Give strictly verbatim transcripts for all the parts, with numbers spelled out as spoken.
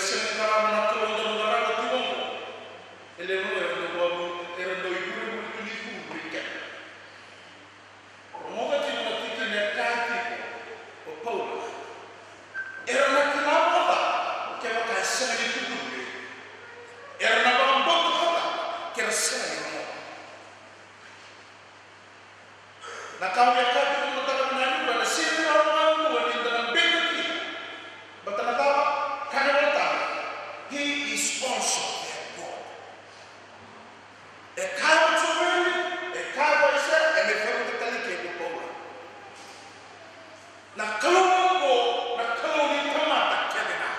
sega ni qarava na Kalou eda qarava tiko oqo. E levu era dau, era dau ivurevure tu ni vuvu vei keda. Rogoca tiko na tikina e kaya tiko o Paula. Era na kila vakacava kevaka e sega ni tukuni vei ira? Era na vakabauta vakacava ke ra sega ni rogoca? Na ka au via kaya tiko na mataka vinaka nikua, na sega ni rawa vakadua ni da na beitaki ira. Baleta na cava? Kaya na iVolatabu, he is also their God. E kaya o Joeli, e kaya o Aisea, e mai cavuta tale i ke o Paula. Na Kalou oqo, na Kalou ni tamata kece ga.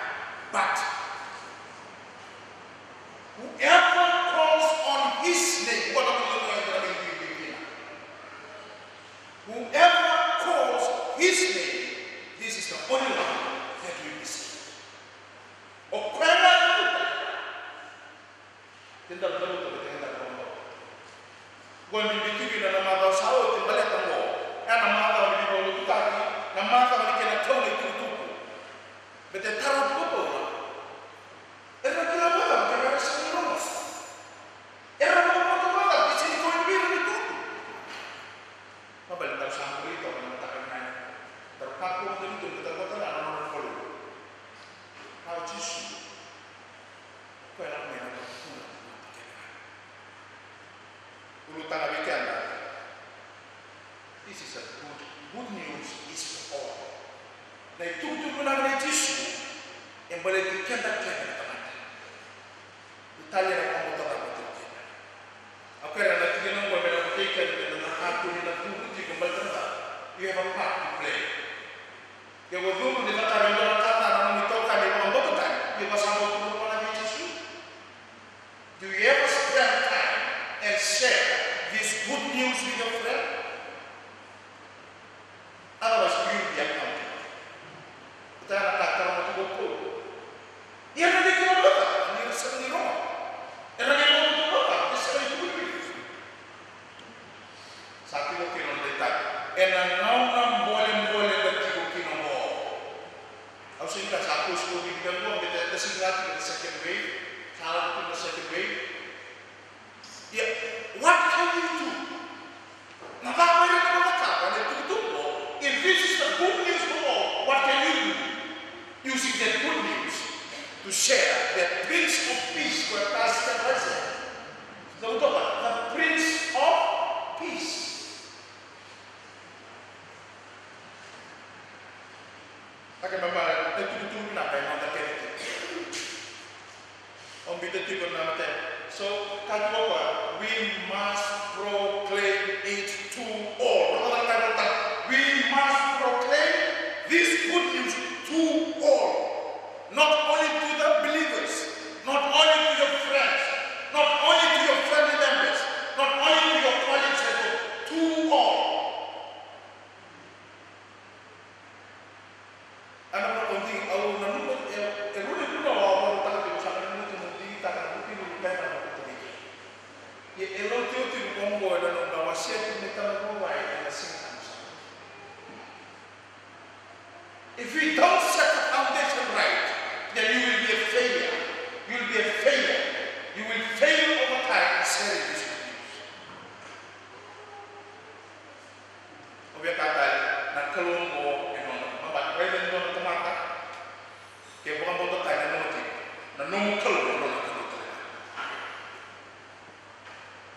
But whoever calls on his name, whoever calls his name, this is the only one that will be saved. O koya ga e cavuta, keda cavuta, keda cavuta. Qo e bibi tu kina na macawa sa oti baleta qo e na macawa ni veivakalotutaki, na macawa ni kena kau na itukutuku. Baleta e taro tu o Paula. Era na kila vakacava kevaka era sega ni rogoca? Era na vakabauta vakacava ke sega ni kau vei ira na itukutuku? Baleta daru sa muri toka na mataka vinaka. Daru kakua mada ni tu, daru vata ga na nona Kalou. Na o Jisu. Koya na mai na vakabauta. Ulutaga vei keda. This is a good, good news is for all. Na itukutuku vinaka nei Jisu e baleti keda, keda na tamata. Italia na vakabauta cava tiko kina. Au kere na tikina oqo me na vukei keda, keda na kakua ni na curu tiko baleta na cava? You have a part to play. Ke o curu ni cakava e dua na ka ca na nomu itokani e vakabauta tani, iko sa bau curu vua na vei Jisu? Do you ever spend time and share this good news with your friend? Otherwise, you will be accountable. Ita na ka tara matu ko ko. Ia na dei kina vata, ni ra sega ni rogo. Era na dei kina vata, ni sega ni tukuni. Sa tiko kina na dei tani. Ena gauna bolebole da tiko kina oqo. Au sega ni kaya sa kosi ko ni beka oqo, beka da sega ni raica na second wave. Sa lako tu na second wave. Ia, what can you do? Na cava eda na cakava ena itukutuku? If this is the good news for all, what can you do using that good news to share the Prince of Peace, ko Pastor Isaac? The, the Prince of Peace. Ake baba, na itukutuku vinaka e noda kece. Au biuta tiko na matai. So, ka tu o koya, we must proclaim it to all. Rogoca na ka e vola tiko. We must proclaim this good news to all. Not only to the believers, not only to your friends, not only to your family members, not only to your colleagues at work, to all. Ana vaka o digi au nanuma e, e rua na vuna au a vakarautaka tiko, sa nanuma tiko meu digitaka na vuku ni vuna e na vakarautaka tiko. Ia e lauti oti vakaoqo ena noqu na wasea tiko na italanoa ena siga tabu sara. If we don't set the foundation right, then you will be a failure. You will be a failure. You will fail over time in sharing this good news. Au via kaya tale, na Kalou oqo e nona. Mabata, raica ni dua na tamata ke vakabauta tani na nomu tiko, na nomu Kalou e nona Kalou tale ga.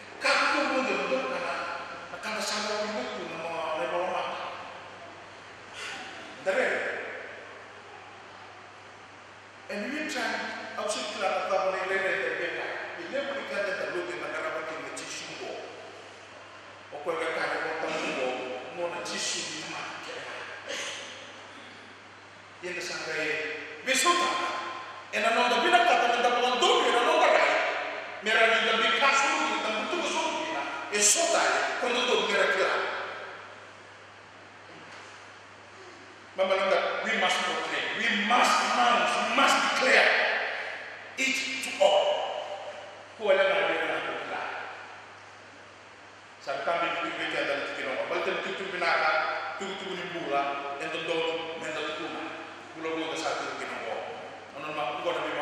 E kakua mada ni dua na ka na, na ka na sa vakavuna tu na nomu, na nomu mata. Da rere. And we try, au sega ni kila na cava na irairai eda via kaya. E levu ni ka eda lutu eda qarava kina na Jisu qo. O koya e kaya na Vola Tabu qo, qo na Jisu ni tamata kece ga. Ia eda sa qai veisautaka ena noda vinakata meda vakadonui ira na noda rai, me ra ni da bika sobu kina, da butuka sobu kina, e so tale ko dodonu me ra kila. Mama, na ka, we must proclaim, we must announce, we must declare it to all. Ko wale na wale na ko kila. Sa ka bibi tu vei keda na tikina oqo. Baleta na itukutuku vinaka, itukutuku ni bula, e dodonu meda tukuna. Bula vou da sa tiko kina oqo. Nona ma ko na bibi.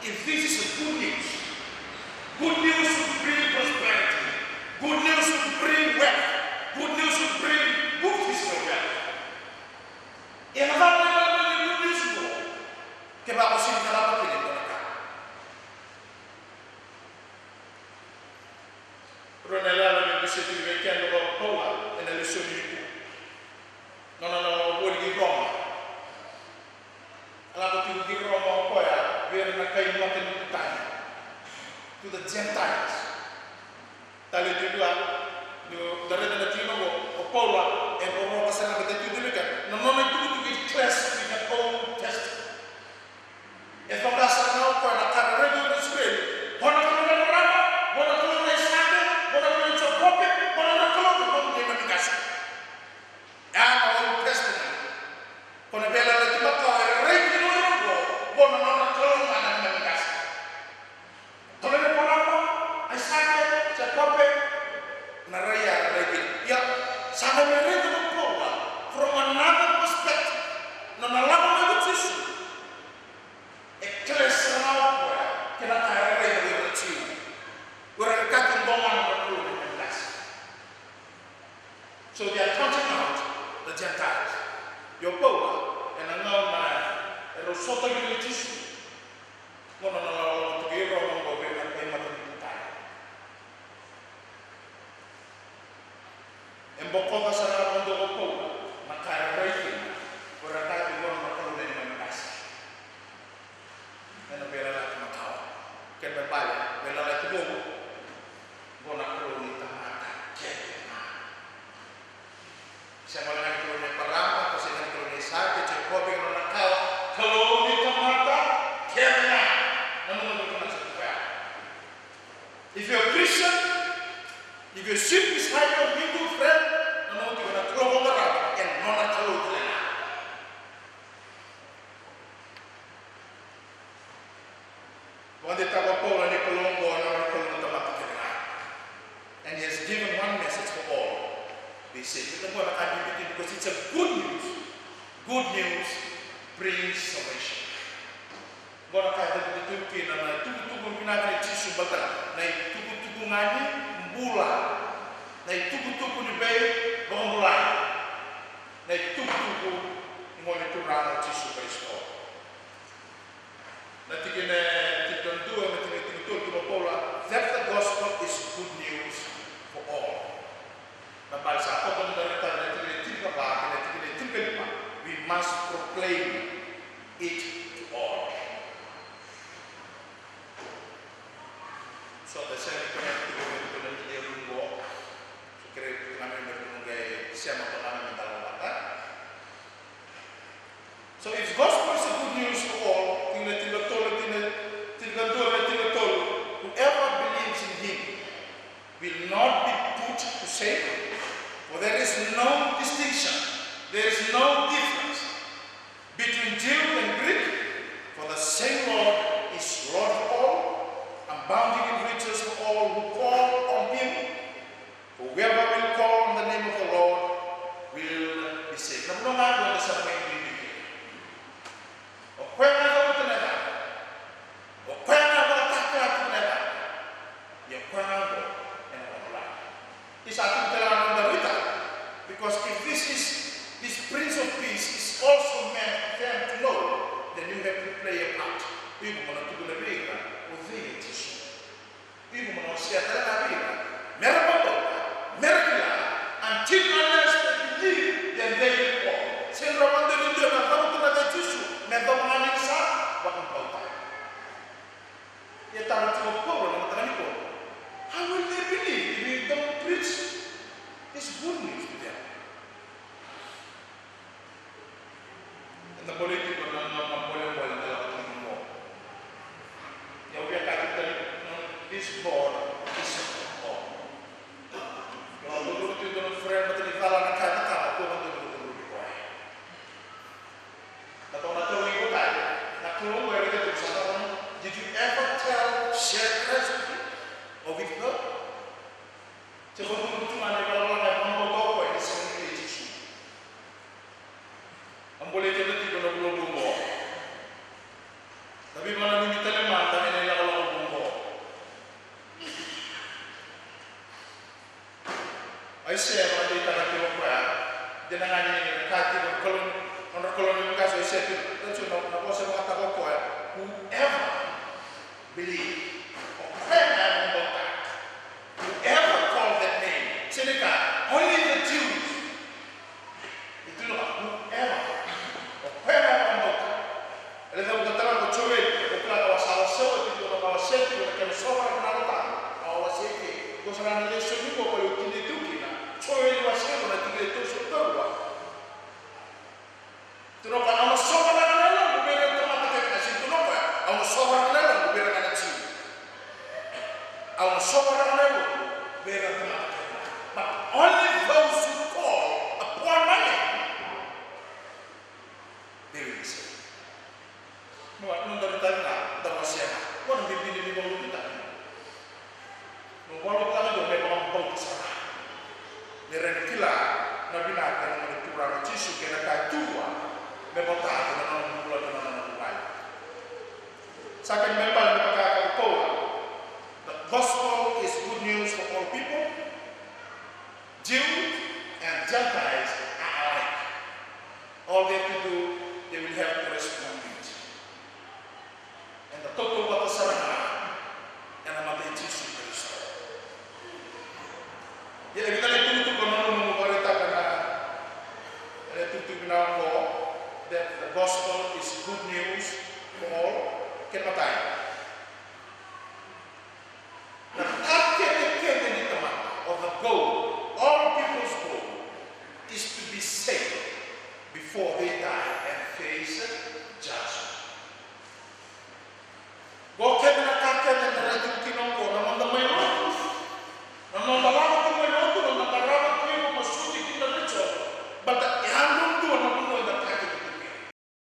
If this is a good news, good news would bring prosperity. Good news would bring wealth. Good news would bring good physical wealth. E na cava na good news qo? Kevaka o sega ni tarava kina e dua na ka. Rua na iyaloyalo me biuta tiko vei keda o Paula ena lesoni nikua. Nona lako voli ki Roma. A lako tiko ki Roma o koya vei ira na kai matanitu tani, to the Gentiles. Tale tiko ya, niu da raica na tikina qo, o Paula e voroka sara na ka e tukuna vei keda. Na nona itukutuku e clash with the Old Testament. E vaka sara ga o koya na ka e raica na Isireli. Vua na Kalou na Eparama, vua na Kalou na Aisake, vua na Kalou na Jekope, vua na nodra kalou na neimami qase. Ya na Old Testament. Ko na Veiyalayalati Makawa e rai kina o ira oqo, vua na nodra kalou ga na neimami qase. Kalou na Eparama, Aisake, Jekope, na rai ya e rai kina. Ia, sa na mai raica o Paula from another perspective. Na nona lako mai ko Jisu. E clash sara ga o koya kei na ka era raica o ira na Jiu. O ira era kaya tiko, qo ga na nodra kalou na neimami qase. So they are counting out the Gentiles. Ia o Paula, ena gauna erau sota kina o Jisu, qo na nona lako tiko i Roma qo vei ira na kai matanitu tani. E bokoca sara ga vakadua ko Paula na ka e rai kina, ko era kaya tiko, qo na kalou na neimami qase. Ena Veiyalayalati Makawa. Kena ibalebale, veiyalayalati vou, qo na kalou ni tamata kece ga. Sega wale ga ni Kalou nei Eparama, ko sega ni Kalou nei Aisake, Jekope, na nona kawa, Kalou ni tamata kece ga. Na nona Kalou na Jisu koya. If you're a Christian, if your sheep is hiding on Hindu friend, na nona tiko na Kalou ko qarava, e nona Kalou tale ga. Vakadeitaka o Paula ni Kalou oqo na nona Kalou na tamata kece ga. And he has given one message for all. They say, ita qo na ka bibi, because it's a good news. Good news brings salvation. Qo na ka e cavuti tu kina na itukutuku vinaka nei Jisu, baleta na itukutuku ga ni bula, na itukutuku ni veivakabulai, na itukutuku ni Gone Turaga o Jisu Karisito. Na tikina e tinikadua, na tikina e tinikatolu, tukuna o Paula, that the gospel is good news for all. Na bale sa koto na reta na tikina e tinikava kei na tikina e tinikalima, we must proclaim it to all. So the same thing, tukuna na tikina e rua qo. So kerei tukuna me tukuna qai sema toka me da lako vata. So if gospel is a good news for all, tikina tinikatolu, tikina tinikadua, tinikatolu, whoever believes in him will not be put to shame, for there is no distinction, there is no difference between Jew and Greek, for the same Lord is Lord of all, abounding in riches for all who call on him. For whoever will call on the name of the Lord will be saved. Na vanua ga qo eda sa na mai bibi kina. O koya ga e cavuta na yacana, o koya ga e vakatakila tiko na yacana, ia o koya ga qo ena vakabulai. Isa, tiko tale ga na noda rita, because if this is, this Prince of Peace is also meant them to know, then you have to play a part. Iko mo na tukuna vei ira o cei o Jisu. Iko mo na wasea tale ga vei ira me ra vakabauta, me ra kila, until unless they believe, then they will call. Se ra vakadua ni dua na cavuta na yaca i Jisu, me yacova ga ni sa vakabauta. Ia taro tiko o Paula na mataka nikua, how will they believe if you don't preach this good news to them? Eda bolei tiko na, na, na bolebole eda lako tiko qo. Ia au via kaya tiko, this God is for all. Sovaraka na Yalo vei ira na tamata kece ga. But only those who call upon my name, they will be saved. No, no, da raica na, da wasea na. Qo na bibi ni veivakarautaki. Mo vakarautaka dou me vakabauta sara. Me rawa ni kila na vinaka ni noda Turaga o Jisu kei na ka e tu vua me vakataki na nona bula kei na nona vuvale. Sa kena ibalebale me vaka e kaya o Paula, the gospel is good news for all people, Jew and Gentiles are alike. All they have to